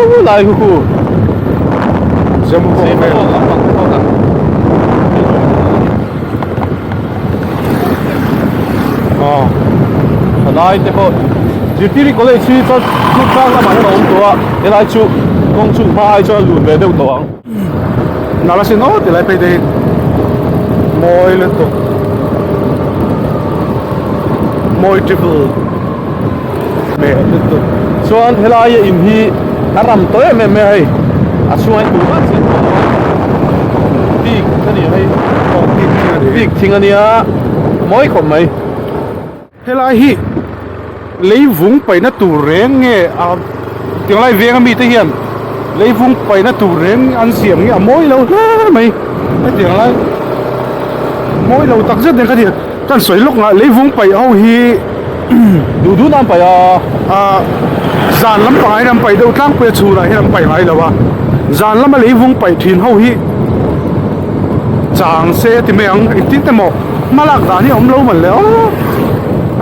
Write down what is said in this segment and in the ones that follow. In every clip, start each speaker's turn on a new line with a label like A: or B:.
A: Khulai khu khu
B: Zemabawk vel.
A: Zemabawk lampang te pawh kan
B: Aw.
A: Thalai te pawh Zirtiri College hi chuan Durtlang lamah hian a awm tawh a, helai chu kawng chu hma ai chuan a lun ve deuh tawh ang.
B: Nala sin aw tilai phei te hi mawi lutuk mawi triple
A: hmel lutuk chuan helai a in hi a ram tawh em em mai a hei a chhungah hian tumah chian tawh lo a bik a ni hei
B: aw bik thing a ni
A: bik thing a nia mawi khawp mai.
B: Helai hi leivung paihna tur reng nge a tinglai veng ami te hian leivung paihna tur reng an siam nge a mawi lo hle mai hetiang lai mawi lo tak zet nen kha ti kan sawi lawk ngah leivung paih ho hi
A: duh duh nan paih a
B: ah zan lampangah hian an paih deuh tlangpui a chhunah hian an paih ngai lo a zan lama leivung paih thin ho hi chang se ti mai ang engtin te maw. Hma lak dan hi a awm lo man le aw.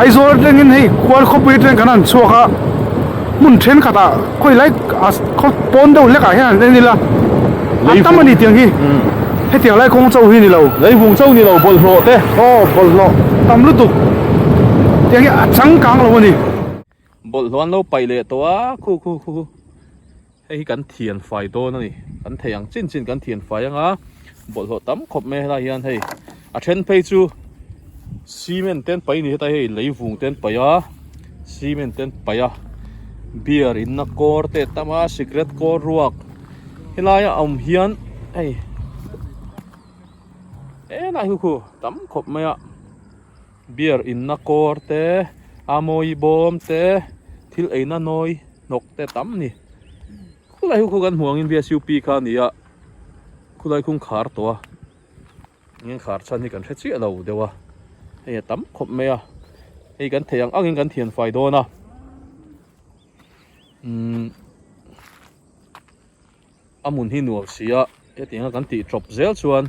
B: Aizawl atangin hei khual khawpui atangin kan han chhuak a, hmun thenkhatah khawi lai a khaw pawn deuh hlekah hian han en ila a tam a ni tiang hi hetiang lai kawng chauh hi ni lo.
A: Leivung chauh ni lo bawlhhlawh te.
B: Aw bawlhhlawh tam lutuk tiang hi a changkang lo a ni.
A: Bawlhhlawh an lo paih leh tawh a khu khu khu hei hi kan thian fai dawn a ni kan thei ang chin chin kan thian fai anga bawlhhlawh tam khawp mai helai hian hei a then phei chu cement te an paih a ni heta hei leivung te an paih a cement te an paih a beer in na kawr te a tam a cigarette kawr ruak helai a awm hian hei helai khu khu tam khawp mai a. Beer inna kawr te, a mawi bawm te, thil eina nawi hnawk te tam a ni. Khulai hu khu kan hmuh angin BSUP kha a ni a, khulai khung khar tawh a, eng khar chhan hi kan hre chiah lo deuh a, hei a tam khawp mai a, hei kan theih ang angin kan thian fai dawn a, umm a hmun hi nuam si a, hetianga kan tih tawp zel chuan.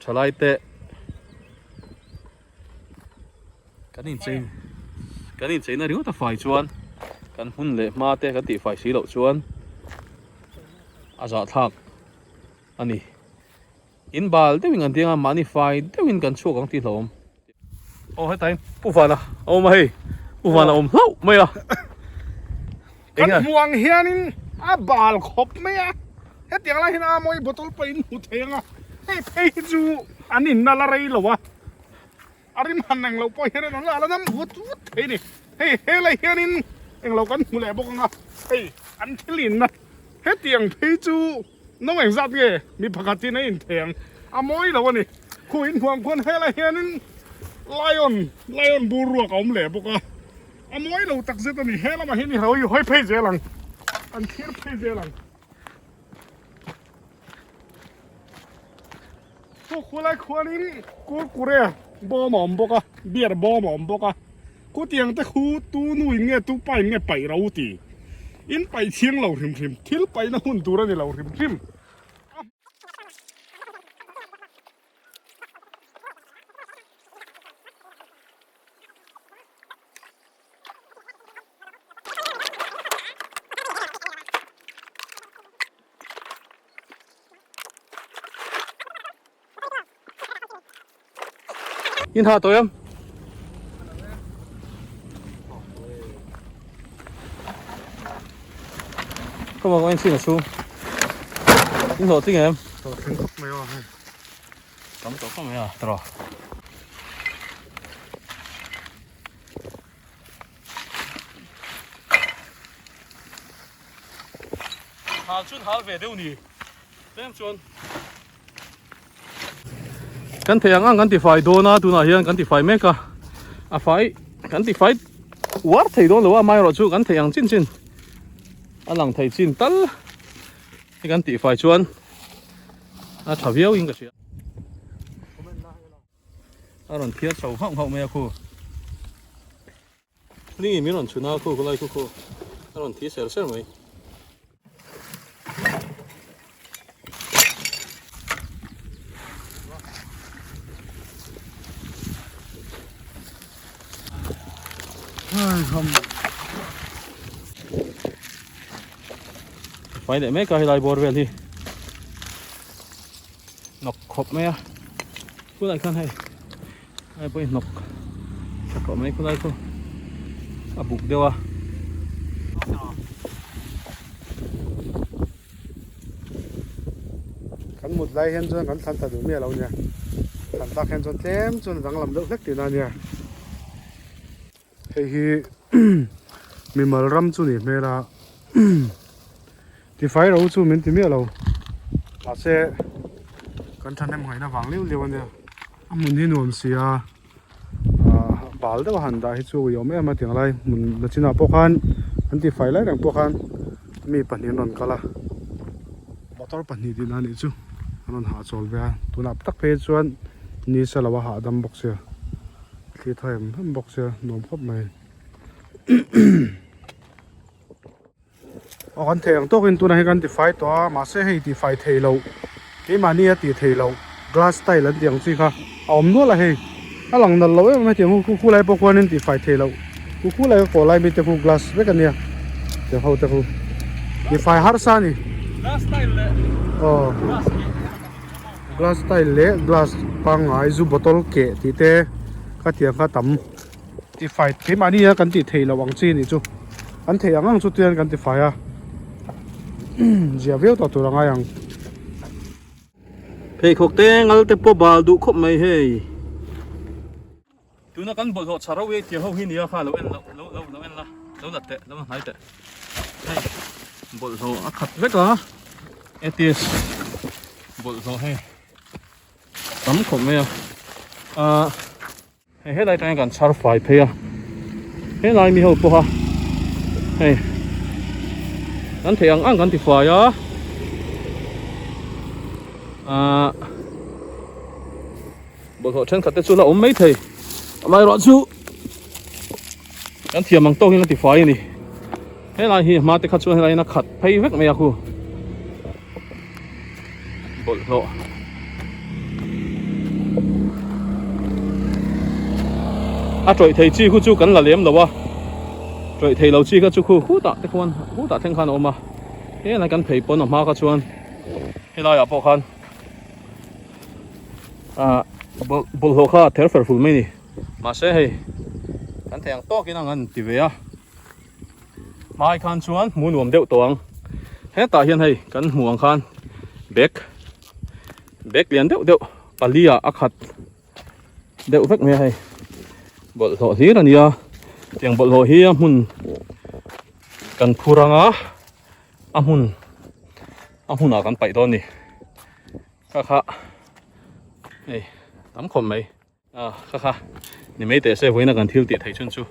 A: Thalai te kan inchei kan incheina ringawt a fai chuan kan hmun leh hma te kan tih fai si loh chuan a zahthlak a ni in bal deuhin kan tiang a mahni fai deuhin kan chhuak ang tih hlauhawm. Aw hetain Pu Vana a awm a hei Pu Vana a awm hlauh mai a.
B: Kan hmuh ang hianin a bal khawp mai a, hetiang lai hian a mawi bottle pawh in hmu thei ang a, hei phei hi chu an in nal a rei lo a, a rim han eng loh pawh hian an la dam vut vut thei a ni, hei helai hianin eng lo kan hmu leh bawk ang a, hei an thil in na hetiang phei chu no eng zat nge mi pakhat in a in thei ang, a mawi lo a ni, khu in hmuh ang khuan helai hianin lion lion bur ruak a awm leh bawk a. A mawi lo tak zet a ni, he lamah hian i hawi hawi phei zel ang, an thlir phei zel ang. Chu khulai khuanin kurkure bawm a awm bawk a, beer bawm a awm bawk a, khutiang te khu tu nu in nge tu pa in nge paih ro ti, in paih thiang lo hrim hrim, thil paihna hmun tur a ni lo hrim hrim.
A: In ha tawh em? Ka vang en chin a chhung. In hlawh tling em?
B: Hlawh tling khawp mai aw hei.
A: Tam tawh khawp mai a tawrh. Hal chuan hal ve deuh ni tlem chuan kan thei ang ang kan tifai dawn a tunah hian kan tifai mek a a fai kan tifai uar thei dawn lo a amaherawh chu kan thei ang chin chin a lang thei chin tal hi kan tihfai chuan a tha viau in ka hria a rawn phiar chho nghauh nghauh mai a khu hling in min rawn chhun a khu khulai khu khu a rawn thi ser ser mai. fai leh mek a helai bawr vel hi hnawk khawp mai a khulai khan hei hei pawh hi hnawk tha tawh mai khulai khu a buk deuh a.
B: Kan mut lai hian chuan kan thlan ta duh miah lo nia thlan tak hian chuan tlem chuan a danglam deuh hlek tihna a nia. Hei hi mimal ram chu nih hmel a tifai ro chu min ti miah lo mahse kan thahnem ngaihna vang liu liu a nia a hmun hi nuam si a ah bal deuh a han dah hi chu a awm em a tiang lai hmun la chinah pawh khan an tifai lai reng pawh khan mi pahnih an rawn kal a motor pahnih tihna a nih chu an rawn hahchawl ve a tunah tak phei chuan ni sa lo a hahdam bawk sia. Thli thaw em em bawk sia nuam khawp mai aw kan thei ang tawkin tunah hian kan tifai tawh a mahse hei tifai thei loh keimahni a tih theih loh glass tile an tih ang chi kha a awm nual a hei a lang nalh loh em em hetiang hu khu lai pawh khuanin tifai thei loh khu khu lai ka kawh lai mite khu glass vek a nia tiang ho te khu tifai harsa a ni
A: glass tile leh
B: aw
A: glass keh
B: Glass tile leh glass pangngai zu bottle keh tih te ka tiang kha tam tifai keimahni a kan tih theih loh ang chi nih chu an theih ang ang chu tian kan tifai a zia viau tawh tur a ngai ang.
A: Pheikhawk te ngal te pawh bal duh khawp mai hei. Tuna kan bawlhhlawh chhar ho hi tiang ho hi nia kha lo en lo lo lo lo en la lo la teh lo la hnai teh hei bawlhhlawh a khat vek a atheist bawlhhlawh hei tam khawp mai a ah hei helai atangin kan chhar fai phei a helai mi ho pawha hei kan theih ang ang kan ti fai a ah. Bawlhhlawh thenkhat te chu la awm mai thei amaherawhchu kan thiam ang tawkin a ti fai a ni helai hi hma te kha chuan helai in a khat phei vek mai a khu bawlhhlawh a tawih thei chi khu chu kan la lem lo a tawih thei lo chi kha chu khu khutah te khuan khutah thleng khan a awm a helai kan phei pawn a hma kha chuan helai ah pawh khan. Ah bawlhhlawh kha a ther fer ful mai a ni mahse hei kan thei ang tawkin ang an ti ve a hmai khan chuan hmuh nuam deuh tawh ang hetah hian hei kan hmuh ang khan bag bag lian deuh deuh pali ah a khat deuh vek mai a hei bawlhhlawh hlir a ni a tiang bawlhhlawh hi a hmun kan phur ang a a hmun a hmunah kan paih dawn a ni kha kha hei tam khawp mai ah kha kha ni mai teh se vawiin a kan thil tih theih chhun chu.